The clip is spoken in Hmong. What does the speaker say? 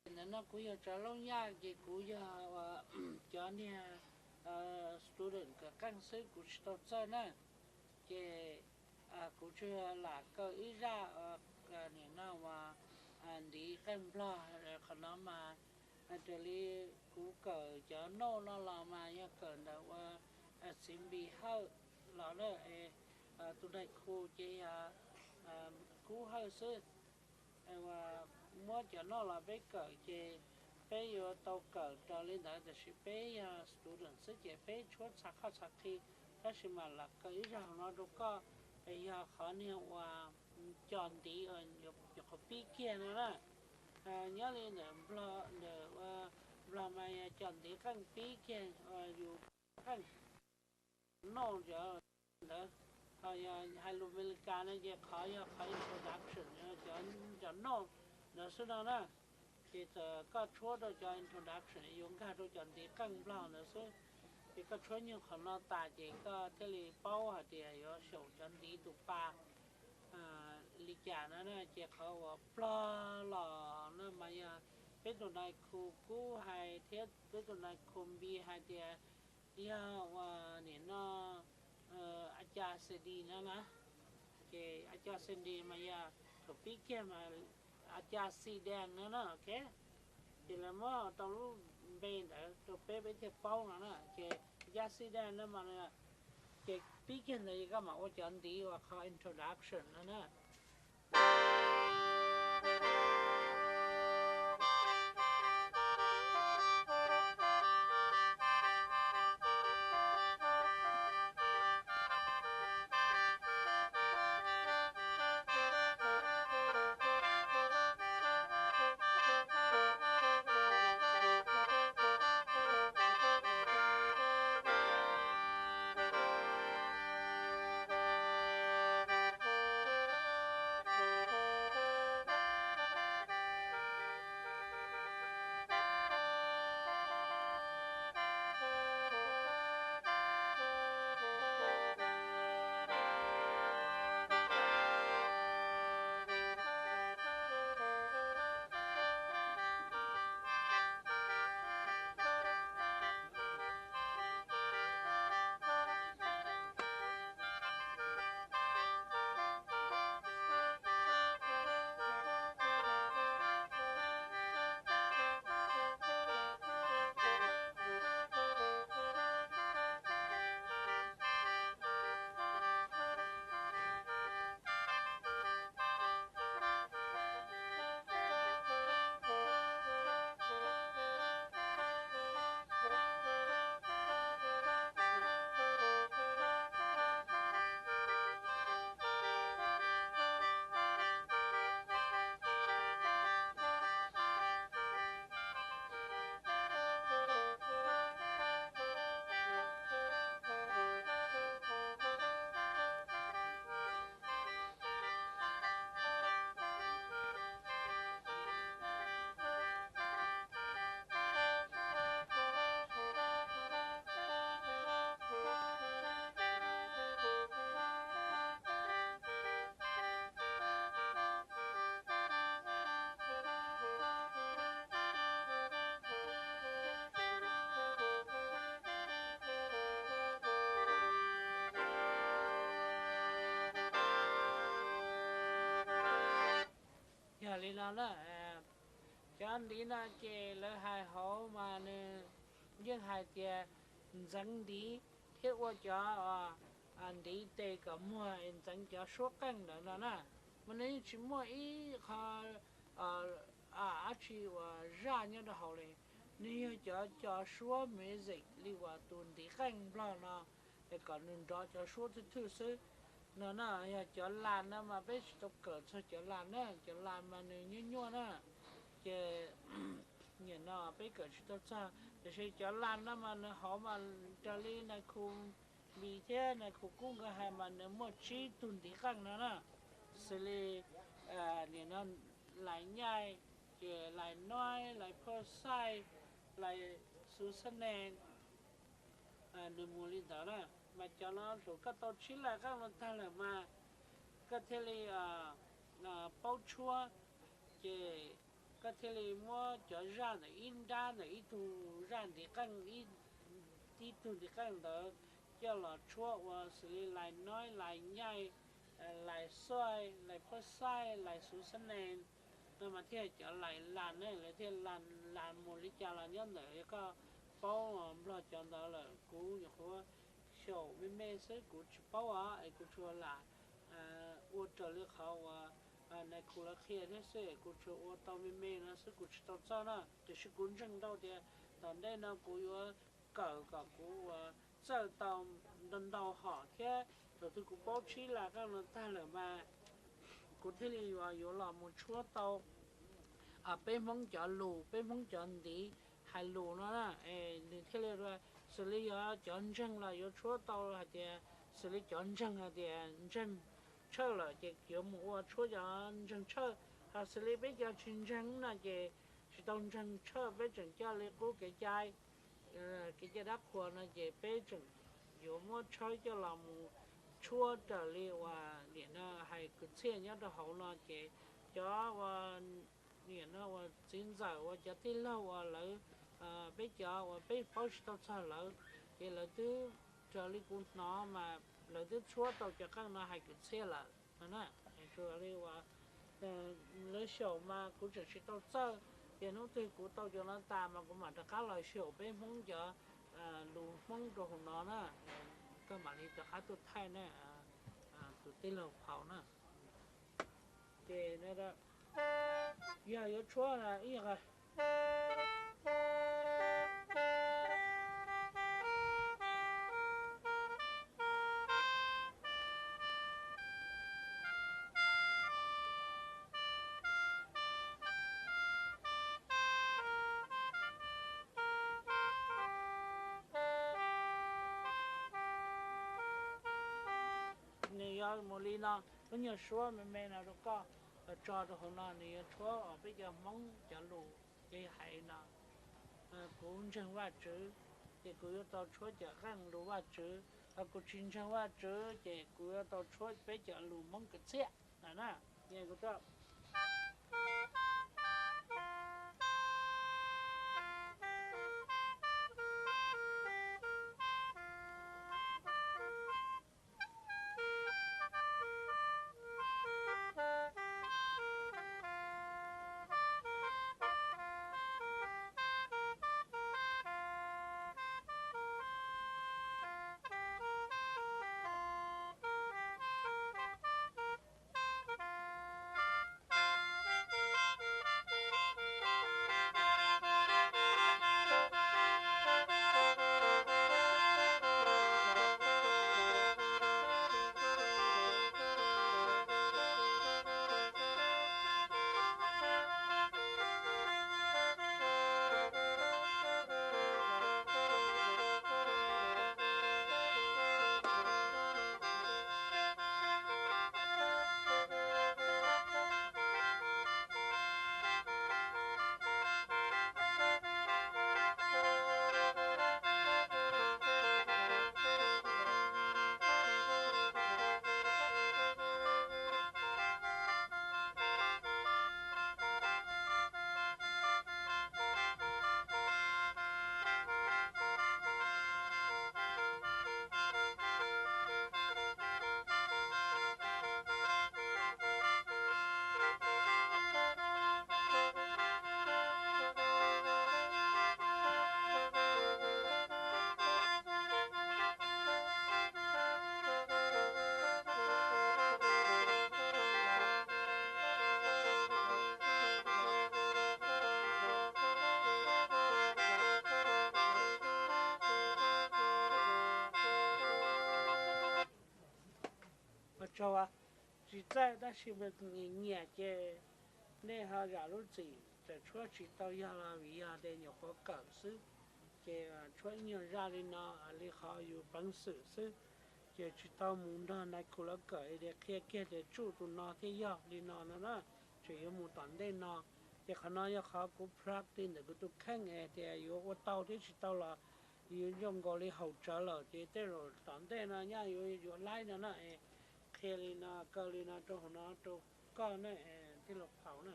Ntawm no kuv yog Tsav Looj Yaj, ces kuv yog cov niag student kawm qeej xwb, kuv tsis tau txawj na. Ces kuv tsuas lam kaw ib zaj, nim no uas ntiv qeej Nplog. Qhov no mas raws li kuv kawm cov noj no los mas yog kawm ntawm ua Txiv Npis Hawj los na, tus nais khu ces yog Kub Hawj xwb. Muab cov noj los peb kawm ces peb yuav tau kawm raws li ntawd, tiam sis peb yog student xwb ces peb tshuab txhav qhoj txhav qhi, tab sis mas lam kaw ib zaj no rau koj, yog qhov niag uas cov ntiv nyuam qhuav pib kiag no na. Nyob li ntawm Nplog, ntawm Nplog mas yog cov ntiv qeej pib kiag, yus qeej noj cov ntawd. Ho yog hais lus Amelikas no ces qhov yog qhov introduction, cov noj ntawd xwb no na. Ces txawm koj tshuab rau cov introduction yuav nkag rau cov ntiv qeej Nplog ntawd xwb. Ces koj tshuab nyuag qhov no tas ces koj thiaj li paub hais tias yuav xyaum cov ntiv tus pa li cas na. Ces qhov uas plog los no mas yog peb tus nais khu Kub hais thiab peb tus nais khu Npis hais tias yog uas nim no a ca xi di no na. Ces a ca xi di mas yog thaum pib kiag mas a ca xi dees no na, ok. Ces lawv muab tau lub npe ntawd rau peb, peb thiaj paub no na. Ces a ca xi dees no mas, ces pib kiag ntawd koj mam ua cov ntiv uas qhov introduction no na. Yog li no na, cov ntiv no ces lawv hais hauv mas nws yeej hais tias ntxeev ntiv thiab ua cov ntiv tes kom muag ntxeev cov suab qeej ntawd no na. Mas nws yeej tsis muaj ib qho dab tsi uas zaj nyob rau hauv li. Nws yog cov cov suab music li uas tus ntiv qeej Nplog no, es kom nws nrov cov suab thwj thwj xwb no na. Yog cov las no mas peb tsis tau kawm txog cov las na, cov las mas nws nyuaj nyuaj na. Ces nim no peb kawm tsis tau txog, tiam sis cov las no mas nws hauv mas raws li nais khu Npis thiab nais khu Kub nkawd hais mas nws muaj tsib tug ntiv qeej no na, xws li nim no lais nyaij, ces lais noib, lais phoj xaij, lais xu xab nees, nws mus li ntawd na. Mas cov no thaum koj tau tsib lais qeej no tag lawm mas koj thiaj li paub tshuab. Ces Koj thiaj li muab cov zaj ntawm ib nrab ntawm ib tug zaj ntiv qeej, ib tug ntiv qeej ntawd coj los tshuab ua xws li lais noib, lais nyaij, lais xuaij, lais phuab xaij, lais xuv xab nees no mas thiaj cov lais las ne, lawv thiaj las mus li cas los nyob ntawm koj paub Nplog cov ntawd lawm. Kuv nyuam qhuav xyaum me me xwb, kuv tsis paub os, es kuv tsuas lam ua raws li qhov uas nais khu lawv qhia thiab xwb, kuv tsuas ua tau me me no xwb, kuv tsis tau txawj na. Tiam sis kuv ntseeg ntau tias tom ntej no kuv yuav kawm kom kuv uas txawj tau ntau ntau hom thiab. Thaum twg kuv paub tsib las qeej no tag lawm mas kuv thiaj li yuav los mus tshuab tau peb Hmoob cov lus, peb Hmoob cov ntiv hais lus no na. Es nws thiaj li xws li yog cov ntseeg los yuav tshuab tau hais tias, xws li cov ntseeg hais tias ntseeg tshawj lawm ces yuav mus ua tshuab cov ntseeg tshawj. Ho xws li peb cov tsis ntseeg no ces tsis tau ntseeg tshawj, peb tseem coj li qub kev cai, kev cai dab qhuas no ces peb tseem yuav muab tshawb coj los mus tshuab raws li uas nim no hais kwv txhiaj nyob rau hauv no ces cov uas nim no uas txiv ntxawm uas cov tij laug uas lawv, peb cov uas peb paub tsis tau txog lawv, ces lawv twb, raws li kuv hnov mas lawv twb tshuab tau cov qeej no hais kwv txhiaj lawm no na. Li uas lawv xyaum mas kuv tseem tsis tau txawj, ces hnub twg kuv tau cov no tas mas kuv mam rov qab los xyaum peb Hmoob cov lus Hmoob rau hauv no na. Koj mam li rov qab tuaj thaij ne, tus tij laug Phau na. Ces yog yuav tshuab ib nws yuav mus li no, lub nyuag suab me me no rau koj, tso rau hauv no nws yuav tshuab peb cov Hmoob cov lus, ces hais no: Kuv ntseeg Vajtswv, ces kuv yuav tau tshuab cov qeej lus Vajtswv. Ho kuv tsis ntseeg Vajtswv ces kuv yuav tau tshuab peb cov lus Hmoob kwv txhiaj na. Tsis txawj tab sis nyiam nyiam ces nej ho zam lub txim, txawm tshuab tsis tau yog los vim yog tias nyuam qhuav kawm xwb, ces tshuab ib nyuag zaj li no li qhov yus peev xwm xwb, ces tsis tau mus nrog nais khu lawv kawm es tias qhia kiag tias tsuj tus no thiaj yog li no no na, tseem yuav mus tom ntej no. Ces qhov no yog qhov kuv practice ntawm kuv tus kheej es tias yuav ua tau thiab tsis tau los yus zoo nkaus li haum tsawv lawm, ces tej zaum tom ntej no nyaj yuav yuav laib no na. Qhia li no, kaw li no rau hauv no rau koj ne, tij laug Phau na.